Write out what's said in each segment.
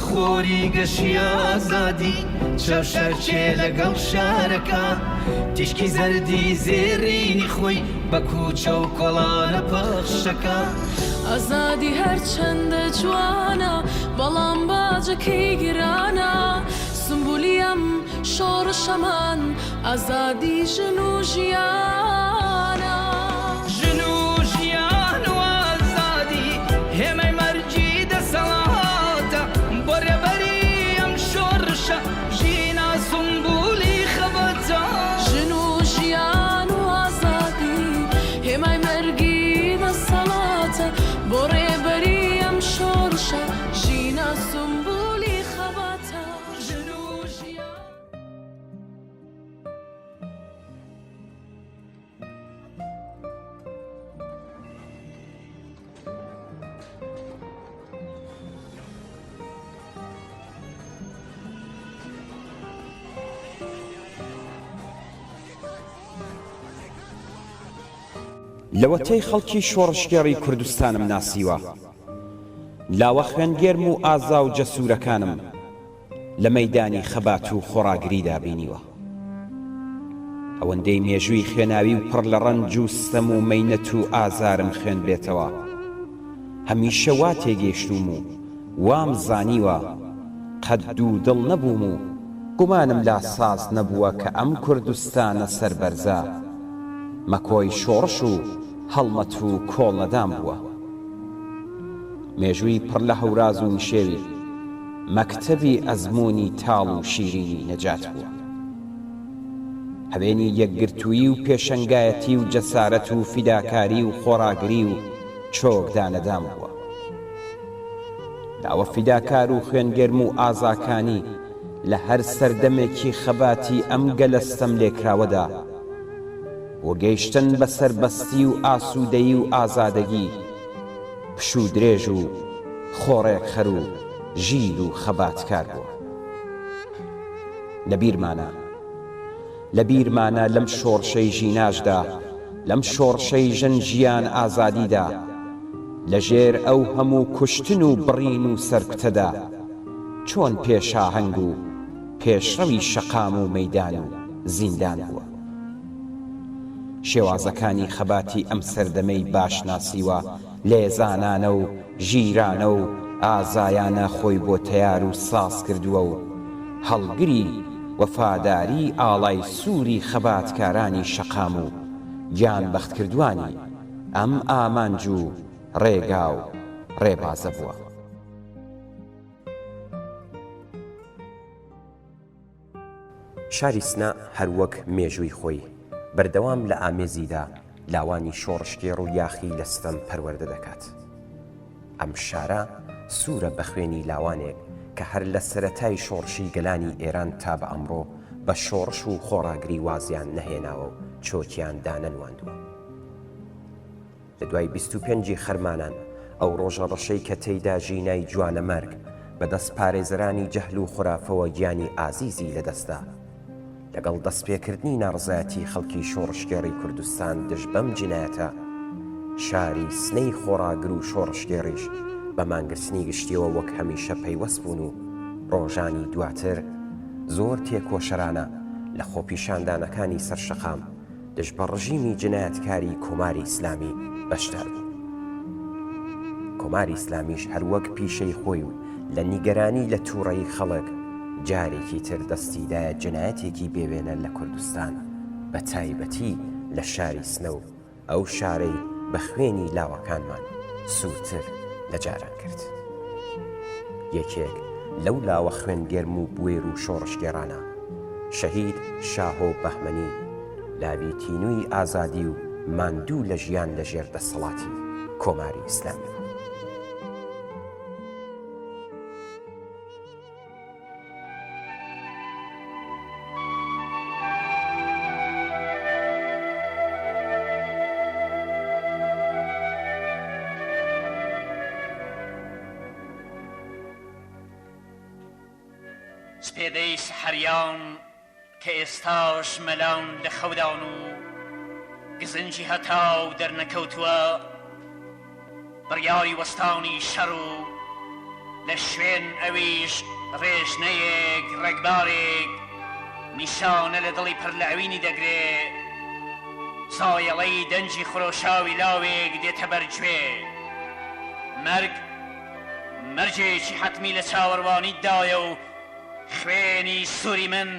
خۆری گەشی ئازادی چاوشەرکێ لەگەڵ شارەکە تیشکی زەردی زێڕینی خۆی بە کوچە و کۆڵانە پەخشەکە. ئازادی هەرچەندە جوانە بەڵام باجەکەی گرانە سمبولی ئەم شۆڕشەمان ئازادی ژن و ژیانە. ژن و ژیان و ئازادی هێمای مەرگی دەسەڵاتە بۆ ڕێبەری ئەم شۆڕشە ژینا سمبولی خەباتە. ژن و ژیان و ئازادی هێمای مەرگی دەسەڵاتە بۆ ڕێبەری ئەم شۆڕشە ژینا سمبولی خەباتە. ژن و ژیان. لەوەتەی خەڵکی شۆڕشگێڕی کوردستانم ناسیوە، لاوە خوێنگەرم و ئازا و جەسوورەکانم لە مەیدانی خەبات و خۆڕاگریدا بینیوە. ئەوەندەی مێژووی خوێناوی و پڕ لە ڕەنج و ستەم و مەینەت و ئازارم خوێندبێتەوە، هەمیشە وا تێگەیشتووم و وام زانیوە، قەت دوودڵ نەبووم و گومانم لا ساز نەبووە کە ئەم کوردستانە سەربەرزە مەکۆی شۆڕش و هەڵمەت و کۆڵنەدان بووە. مێژووی پڕ لە هەوراز و نشێوی، مەکتەبی ئەزموونی تاڵ و شیرینی نەجات بووە. هەوێنی یەکگرتوویی و پێشەنگایەتی و جەسارەت و فیداکاری و خۆڕاگری و چۆک دانەدان بووە. لاوە فیداکار و خوێنگەرم و ئازاکانی لە هەر سەردەمێکی خەباتی ئەم گەلە ستەملێکراوەدا بۆ گەیشتن بە سەربەستی و ئاسوودەیی و ئازادەگی، پشوودرێژ و خۆڕێکخەر و ژیر و خەباتکار بووە. لە بیرمانە، لە بیرمانە لەم شۆڕشەی ژیناشدا، لەم شۆڕشەی ژن ژیان ئازادیدا، لە ژێر ئەو هەموو کوشتن و بڕین و سەرکوتەدا، چۆن پێشاهەنگ و پێشڕەوی شەقام و مەیدان و زیندان بووە. شێوازەکانی خەباتی ئەم سەردەمەی باش ناسیوە، لێزانانە و ژیرانە و ئازایانە خۆی بۆ تەیار و ساز کردووە و هەڵگری وەفاداری ئاڵای سووری خەباتکارانی شەقام و گیانبەختکردوانی ئەم ئامانج و ڕێگا و ڕێبازە بووە. شاری سنە هەر وەک مێژووی خۆی، بەردەوام لە ئامێزیدا لاوانی شۆڕشگێڕ و یاخی لە ستەم پەروەردە دەکات. ئەم شارە سوورە بە خوێنی لاوانێک کە هەر لە سەرەتای شۆڕشی گەلانی ئێران تا بە ئەمڕۆ بە شۆڕش و خۆڕاگری وازیان نەهێناوە و چۆکیان دانەنواندووە. لە دوای 25 ی خەرمانان، ئەو ڕۆژە ڕەشەی کە تێیدا ژینای جوانەمەرگ بە دەست پارێزەرانی جەهل و خورافەوە گیانی ئازیزی لە دەست دا، لەگەڵ دەستپێکردنی ناڕەزایەتی خەڵکی شۆڕشگێڕی کوردستان دژ بەم جینایەتە، شاری سنەی خۆڕاگر و شۆڕشگێڕیش بە مانگرتنی گشتیەوە وەک هەمیشە پەیوەست بوون و ڕۆژانی دواتر زۆر تێکۆشەرانە لە خۆپیشاندانەکانی سەر شەقام دژ بە ڕژیمی جنایەتکاری کۆماری ئیسلامی بەشدار بوو. کۆماری ئیسلامیش هەروەک پیشەی خۆی و لە نیگەرانی لە تووڕەیی خەڵک جارێکی تر دەستی دایە جنایەتێکی بێوێنە لە کوردستان بە تایبەتی لە شاری سنە و ئەو شارەی بە خوێنی لاوەکانمان سوورتر لە جاران کرد. یەکێک لەو لاوە خوێنگەرم و بوێر و شۆڕشگێڕانە، شەهید شاهۆ بەهمەنی، لاوی تینووی ئازادی و ماندوو لە ژیان لە ژێر دەسەڵاتی کۆماری ئیسلامی بوو. سپێدەی سەحەریان کە ئێستاش مەلان لە خەودان و گزنگی هەتاو دەرنەکەوتووە، بڕیاری وەستانی شەڕ و. لە شوێن ئەویش ڕێژنەیەک، ڕەگبارێک، نیشانە لە دڵی پڕ لە ئەوینی دەگرێ، زایەڵەی دەنگی خرۆشاوی لاوێک دێتە بەر گوێ. مەرگ مەرگێکی حەتمی لە چاوەڕوانیتدایە و خوێنی سووری من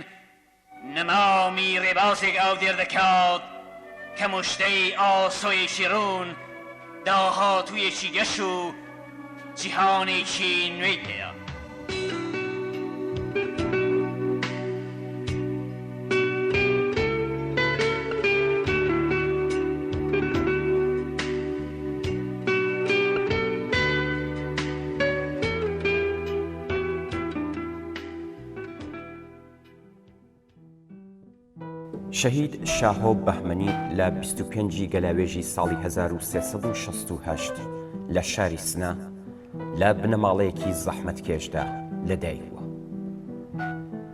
نەمامی ڕێبازێک ئاودێر دەکات کە مژدەی ئاسۆیەکی ڕوون، داهاتوویەکی گەش و جیهانێکی نوێی پێیە. شەهید شاهۆ بەهمەنی لە 25 ی گەلاوێژی ساڵی 1368 لە شاری سنە لە بنەماڵەیەکی زەحمەتکێشدا لەدایک بووە.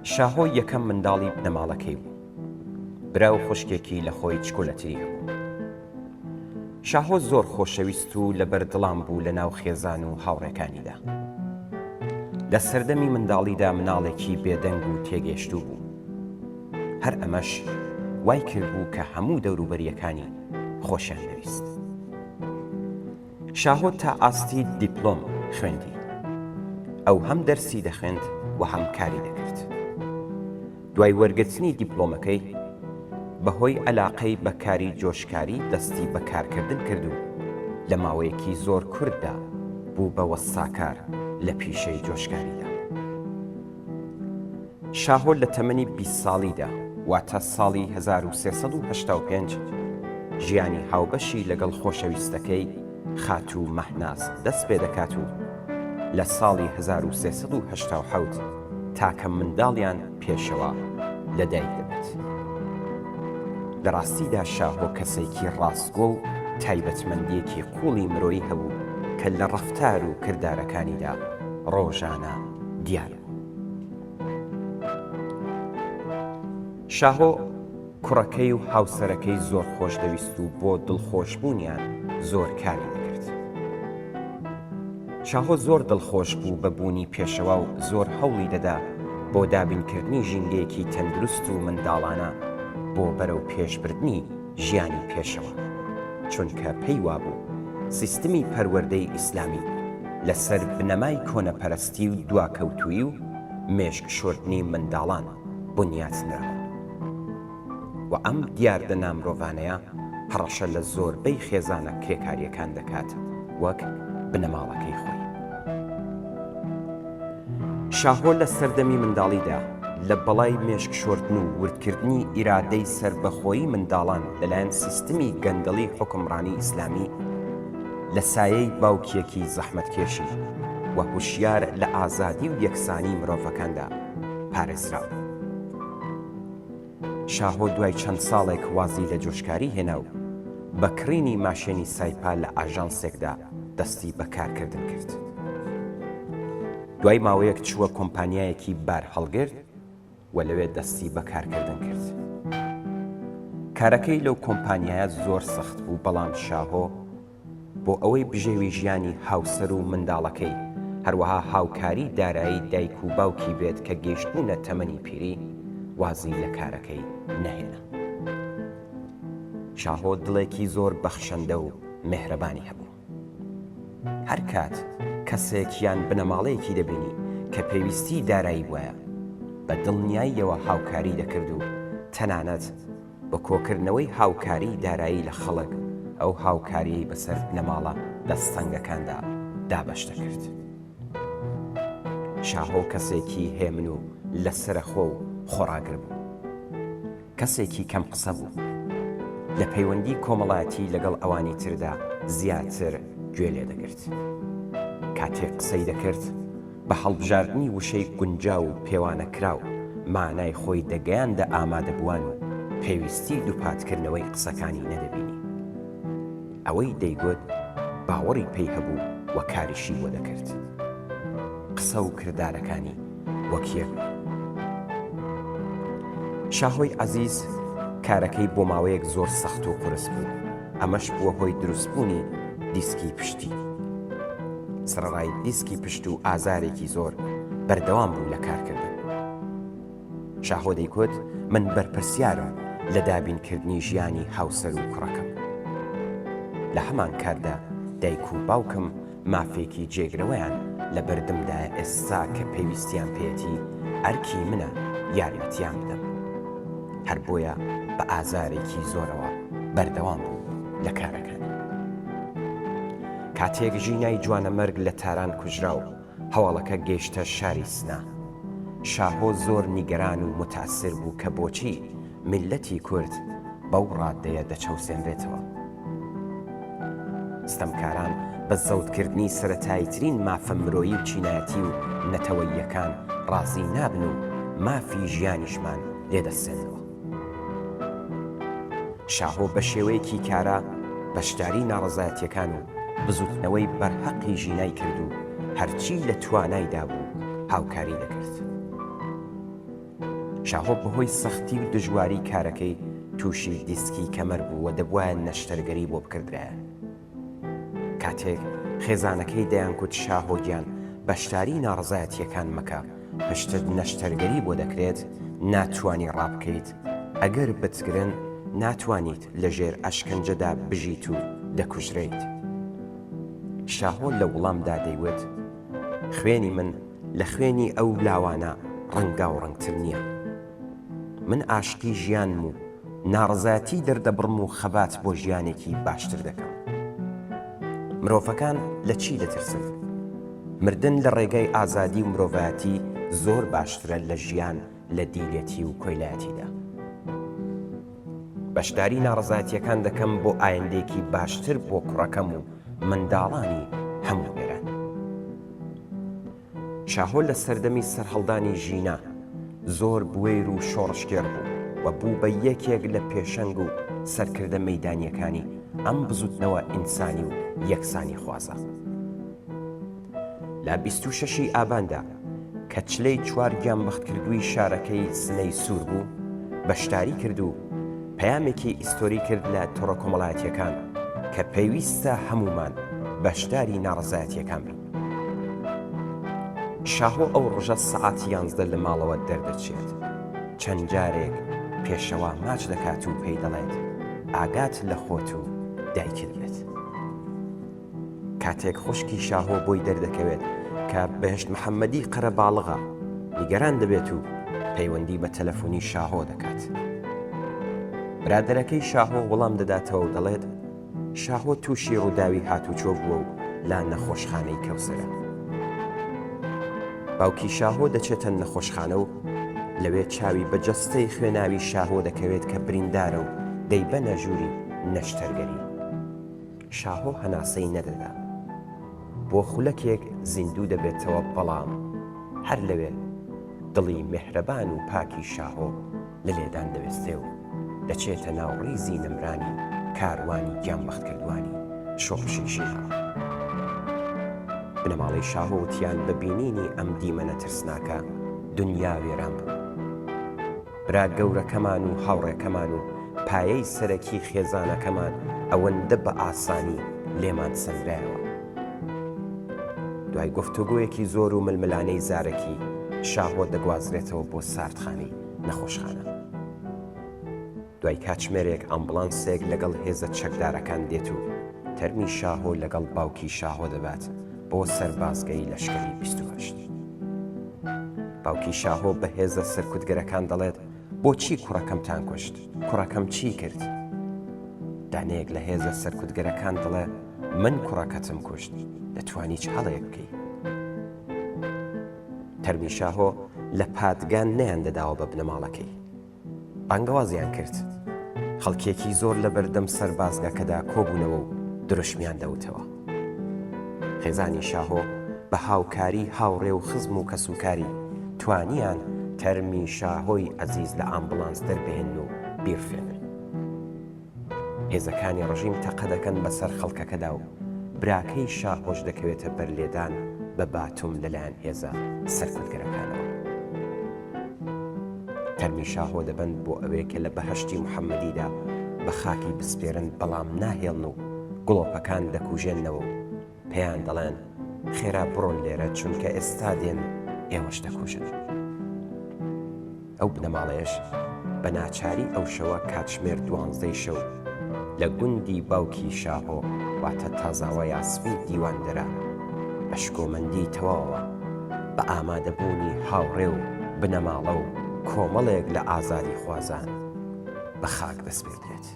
شاهۆ یەکەم منداڵی بنەماڵەکەی بوو. برا و خوشکێکی لە خۆی چکۆلەتری هەبوو. شاهۆ زۆر خۆشەویست و لەبەر دڵان بوو لە ناو خێزان و هاوڕێکانیدا. لە سەردەمی منداڵیدا مناڵێکی بێدەنگ و تێگەیشتوو بوو. هەر ئەمەش وای کردبوو کە هەموو دەوروبەرییەکانی خۆشیان دەویست. شاهۆ تا ئاستی دیپلۆم خوێندی. ئەو هەم دەرسی دەخوێند و هەم کاری دەکرد. دوای وەرگرتنی دیپلۆمەکەی، بەهۆی عەلاقەی بە کاری جۆشکاری دەستی بە کارکردن کرد و لە ماوەیەکی زۆر کورتدا بوو بە وەستاکار لە پیشەی جۆشکاریدا. شاهۆ لە تەمەنی 20 ساڵیدا، واتە ساڵی 1385، ژیانی هاوبەشی لەگەڵ خۆشەویستەکەی خاتوو مەهناز دەست پێ دەکات و لە ساڵی 1387 تاکە منداڵیان پێشەوا لە دایک دەبێت. لە ڕاستیدا شاهۆ کەسێکی ڕاستگۆ و تایبەتمەندییەکی قووڵی مرۆیی هەبوو کە لە ڕەفتار و کردارەکانیدا ڕۆژانە دیار بوو. شاهۆ کوڕەکەی و هاوسەرەکەی زۆر خۆش دەویست و بۆ دڵخۆشبوونیان زۆر کاری دەکرد. شاهۆ زۆر دڵخۆش بوو بە بوونی پێشەوا و زۆر هەوڵی دەدا بۆ دابینکردنی ژینگەیەکی تەندروست و منداڵانە بۆ بەرەو پێشبردنی ژیانی پێشەوا، چونکە پێی وابوو سیستمی پەروەردەی ئیسلامی لەسەر بنەمای کۆنەپەرستی و دواکەوتوویی و مێشک شۆردنی منداڵان بنیات نراوە و ئەم دیاردە نامرۆڤانەیە هەڕەشە لە زۆربەی خێزانە کرێکارییەکان دەکات وەک بنەماڵەکەی خۆی. شاهۆ لە سەردەمی منداڵیدا لە بەڵای مێشک شۆردن و وردکردنی ئیرادەی سەربەخۆیی منداڵان لەلایەن سیستمی گەندەڵی حوکمڕانی ئیسلامی لە سایەی باوکیەکی زەحمەتکێشی و هوشیار لە ئازادی و یەکسانی مرۆڤەکاندا پارێزراو بوو. شاهۆ دوای چەند ساڵێک وازی لە جۆشکاری هێنا و بە کڕینی ماشێنی سایپا لە ئاژانسێکدا دەستی بە کارکردن کرد. دوای ماوەیەک چووە کۆمپانیایەکی بارهەڵگر و لەوێ دەستی بە کارکردن کرد. کارەکەی لەو کۆمپانیایە زۆر سەخت بوو، بەڵام شاهۆ بۆ ئەوەی بژێوی ژیانی هاوسەر و منداڵەکەی، هەروەها هاوکاری دارایی دایک و باوکی بێت کە گەیشتبوونە تەمەنی پیری، وازی لە کارەکەی نەهێنا. شاهۆ دڵێکی زۆر بەخشەندە و مێهرەبانی هەبوو. هەر کات کەسێک یان بنەماڵەیەکی دەبینی کە پێویستی دارایی بوایە، بە دڵنیاییەوە هاوکاری دەکرد و تەنانەت بە کۆکردنەوەی هاوکاریی دارایی لە خەڵک، ئەو هاوکارییەی بەسەر بنەماڵە دەستەنگەکاندا دابەش دەکرد. شاهۆ کەسێکی هێمن و لەسەرەخۆ و خۆڕاگر بوو. کەسێکی کەم قسە بوو. لە پەیوەندی کۆمەڵایەتی لەگەڵ ئەوانی تردا زیاتر گوێ لێ دەگرت. کاتێک قسەی دەکرد، بە هەڵبژاردنی وشەی گونجاو و پێوانەکراو مانای خۆی دەگەیاندە ئامادەبووان و پێویستی دووپاتکردنەوەی قسەکانی نەدەبینی. ئەوەی دەیگوت باوەڕی پێی هەبوو و کاریشی بۆ دەکرد. قسە و کردارەکانی وەک یەک بوون. شاهۆی عەزیز کارەکەی بۆ ماوەیەک زۆر سەخت و قورس بوو، ئەمەش بووە هۆی دروستبوونی دیسکی پشتی. سەرەڕای دیسکی پشت و ئازارێکی زۆر بەردەوام بوو لە کارکردن. شاهۆ دەیگوت من بەرپرسیارم لە دابینکردنی ژیانی هاوسەر و کوڕەکەم. لە هەمان کاتدا دایک و باوکم مافێکی جێگرەوەیان لە بەردمدایە ئێستا کە پێویستیان پێیەتی ئەرکی منە یارمەتیان بدەم. هەر بۆیە بە ئازارێکی زۆرەوە بەردەوام بوو لە کارەکانی. کاتێک ژینای جوانەمەرگ لە تاران کوژرا و هەواڵەکە گەیشتە شاری سنە، شاهۆ زۆر نیگەران و موتەئسر بوو کە بۆچی میللەتی کورد بەو ڕاددەیە دەچەوسێنرێتەوە. ستەمکاران بە زەوتکردنی سەرەتاییترین مافە مرۆیی و چینایەتی و نەتەوەییەکان ڕازی نابن و مافی ژیانیشمان لێ دەستێننەوە. شاهۆ بە شێوەیەکی کارا بەشداری ناڕەزایەتییەکان و بزووتنەوەی بەرهەقی ژینای کرد و هەرچی لە توانایدا بوو هاوکاری دەکرد. شاهۆ بەهۆی سەختی و دژواری کارەکەی تووشی دیسکی کەمەر بوو و دەبوایە نەشتەرگەری بۆ بکردرایە. کاتێک خێزانەکەی دەیانگوت شاهۆ گیان بەشداری ناڕەزایەتییەکان مەکە، پشتت نەشتەرگەری بۆ دەکرێت، ناتوانی ڕابکەیت، ئەگەر بتگرن ناتوانیت لەژێر ئەشکەنجەدا بژیت و دەکوژرێیت. شاهۆ لە وڵامدا دەیوت، خوێنی من لە خوێنی ئەو لاوانە ڕەنگاوڕەنگتر نییە. من ئاشقی ژیانم و ناڕەزایەتی دەردەبڕم و خەبات بۆ ژیانێکی باشتر دەکەم. مرۆڤەکان لە چی دەترسن؟ مردن لە ڕێگای ئازادی و مرۆڤایەتی زۆر باشترە لە ژیان لە دیلێتی و کۆیلایەتیدا. بەشداری ناڕەزایەتییەکان دەکەم بۆ ئایندەیەکی باشتر بۆ کوڕەکەم و منداڵانی هەموو ئێران. شاهۆ لە سەردەمی سەرهەڵدانی ژینا زۆر بوێر و شۆڕشگێڕ بوو و بوو بە یەکێک لە پێشەنگ و سەرکردە مەیدانییەکانی ئەم بزووتنەوە ئینسانی و یەکسانیخوازە. لە 26 ی ئاباندا کە چلەی چوار گیانبەختکردووی شارەکەی سنەی سوور بوو، بەشداری کرد و پەیامێکی ئیستۆری کرد لە تۆڕە کۆمەڵایەتییەکان کە پێویستە هەموومان بەشداری ناڕەزایەتییەکان بین. شاهۆ ئەو ڕۆژە سەعات یانزدە لە ماڵەوە دەردەچێت، چەند جارێک پێشەوا ماچ دەکات و پێی دەڵێت ئاگات لە خۆت و دایکت بێت. کاتێک خوشکی شاهۆ بۆی دەردەکەوێت کە بەهشت محەممەدی قەرەباڵغە، نیگەران دەبێت و پەیوەندی بە تەلەفۆنی شاهۆ دەکات. برادەرەکەی شاهۆ وەڵام دەداتەوە و دەڵێت شاهۆ تووشی ڕووداوی هاتوچۆ بووە و لە نەخۆشخانەی کەوسەرە. باوکی شاهۆ دەچێتە نەخۆشخانە و لەوێ چاوی بە جەستەی خوێناوی شاهۆ دەکەوێت کە بریندارە و دەیبەنە ژووری نەشتەرگەری. شاهۆ هەناسەی نەدەدا. بۆ خولەکێک زیندوو دەبێتەوە بەڵام هەر لەوێ دڵی مێهرەبان و پاکی شاهۆ لە لێدان دەوێستێ و دەچێتە ناو ڕیزی نەمرانی کاروانی گیانبەختکردوانی شۆڕشی ژیناوە. بنەماڵەی شاهۆ وتیان بە بینینی ئەم دیمەنە ترسناکە دنیا وێران بوو. برا گەورەکەمان و هاوڕێکەمان و پایەی سەرەکی خێزانەکەمان ئەوەندە بە ئاسانی لێمان سەندرایەوە. دوای گفتوگۆیەکی زۆر و ململانێی زارەکی، شاهۆ دەگوازرێتەوە بۆ ساردخانەی نەخۆشخانە. دوای کاتژمێرێک ئامبوڵانسێک لەگەڵ هێزە چەکدارەکان دێت و تەرمی شاهۆ لەگەڵ باوکی شاهۆ دەبات بۆ سەربازگەی لەشکری 28. باوکی شاهۆ بە هێزە سەرکوتگەرەکان دەڵێت بۆچی کوڕەکەمتان کوشت؟ کوڕەکەم چی کرد؟ دانەیەک لە هێزە سەرکوتگەرەکان دەڵێ من کوڕەکەتم کوشت، دەتوانی چ هەڵەیەک بکەی؟ تەرمی شاهۆ لە پادگان نەیان دەداوە بە بنەماڵەکەی. بانگەوازیان کرد. خەڵکێکی زۆر لە بەردەم سەربازگەکەدا کۆبوونەوە و دروشمیان دەوتەوە. خێزانی شاهۆ بە هاوکاری هاوڕێ و خزم و کەسوکاری توانیان تەرمی شاهۆی ئەزیز لە ئامبوڵانس دەربهێنن و بیڕفێنن. هێزەکانی ڕژیم تەقە دەکەن بەسەر خەڵکەکەدا و براکەی شاهۆش دەکەوێتە بەر لێدان بە باتوم لەلایەن هێزە سەرکوتگەرەکانەوە. تەرمی شاهۆ دەبەن بۆ ئەوێ کە لە بەهەشتی محەممەدیدا بە خاکی بسپێرن بەڵام ناهێڵن و گڵۆپەکان دەکوژێننەوە و پێیان دەڵێن. خێرا بڕۆن لێرە چونکە ئێستا دێن ئێوەش دەکوژن. ئەو بنەماڵەیەش بە ناچاری ئەو شەوە کاتژمێر دوانزدەی شەو لە گوندی باوکی شاهۆ واتە تازاوە یاسفی دیواندەرە بە شکۆمەندی تەواوەوە بە ئامادەبوونی هاوڕێ و بنەماڵە و کۆمەڵێک لە ئازادیخوازان بە خاک دەسپێردرێت.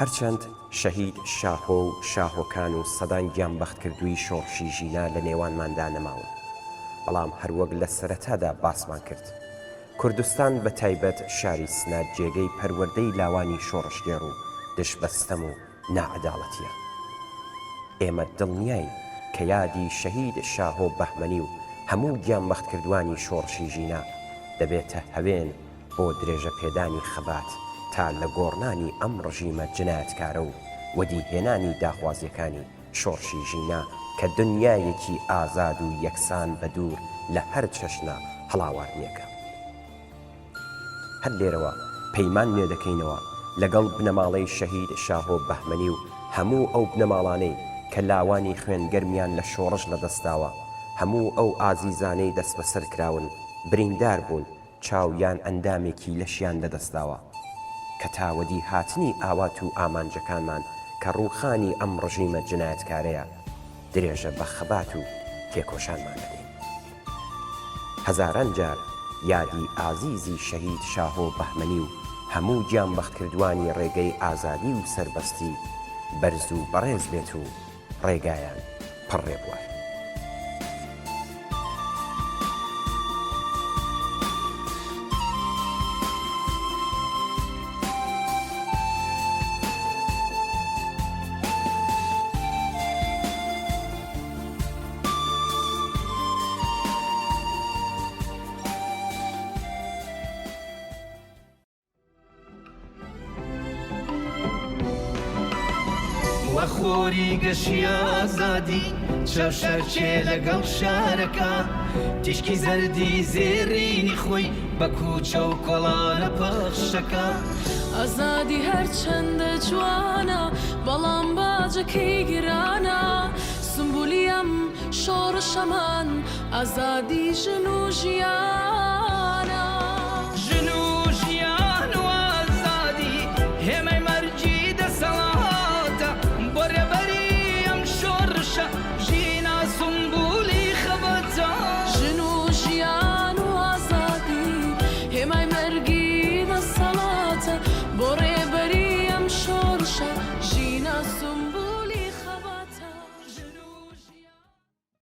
هەرچەند شەهید شاهۆ و شاهۆکان و سەدان گیانبەختکردووی شۆڕشی ژینا لە نێوانماندا نەماون، بەڵام هەروەک لە سەرەتادا باسمان کرد، کوردستان بە تایبەت شاری سنە جێگەی پەروەردەی لاوانی شۆڕشگێڕ و دژ بە ستەم و ناعەداڵەتییە. ئێمە دڵنیاین کە یادی شەهید شاهۆ بەهمەنی و هەموو گیانبەختکردوانی شۆڕشی ژینا دەبێتە هەوێن بۆ درێژەپێدانی خەبات تا لە گۆڕنانی ئەم ڕژیمە جنایەتکارە و وەدیهێنانی داخوازیەکانی شۆڕشی ژینا کە دنیایەکی ئازاد و یەکسان بە دوور لە هەر چەشنە هەڵاواردنێکە. هەر لێرەوە پەیمان نوێ دەکەینەوە لەگەڵ بنەماڵەی شەهید شاهۆ بەهمەنی و هەموو ئەو بنەماڵانەی کە لاوانی خوێن گەرمیان لە شۆڕش لە دەست داوە، هەموو ئەو ئازیزانەی دەستبەسەر کراون، بریندار بوون، چاو یان ئەندامێکی لەشیان لە دەست داوە. کە تا وەدی هاتنی ئاوات و ئامانجەکانمان کە ڕووخانی ئەم ڕژیمە جنایەتکارەیە، درێژە بە خەبات و تێکۆشانمان دەدەین. هەزاران جار یادی ئازیزی شەهید شاهۆ بەهمەنی و هەموو گیانبەختکردووانی ڕێگەی ئازادی و سەربەستی بەرز و بەڕێز بێت و ڕێگایان پڕ ڕێبوار. وە خۆری گەشی ئازادی چاو شەرچێ لەگەڵ شارەکە تیشکی زەردی زێڕینی خۆی بە کوچە و کۆڵانە پەخشەکە. ئازادی هەرچەندە جوانە بەڵام باجەکەی گرانە سمبولی ئەم شۆڕشەمان ئازادی ژن و ژیانە.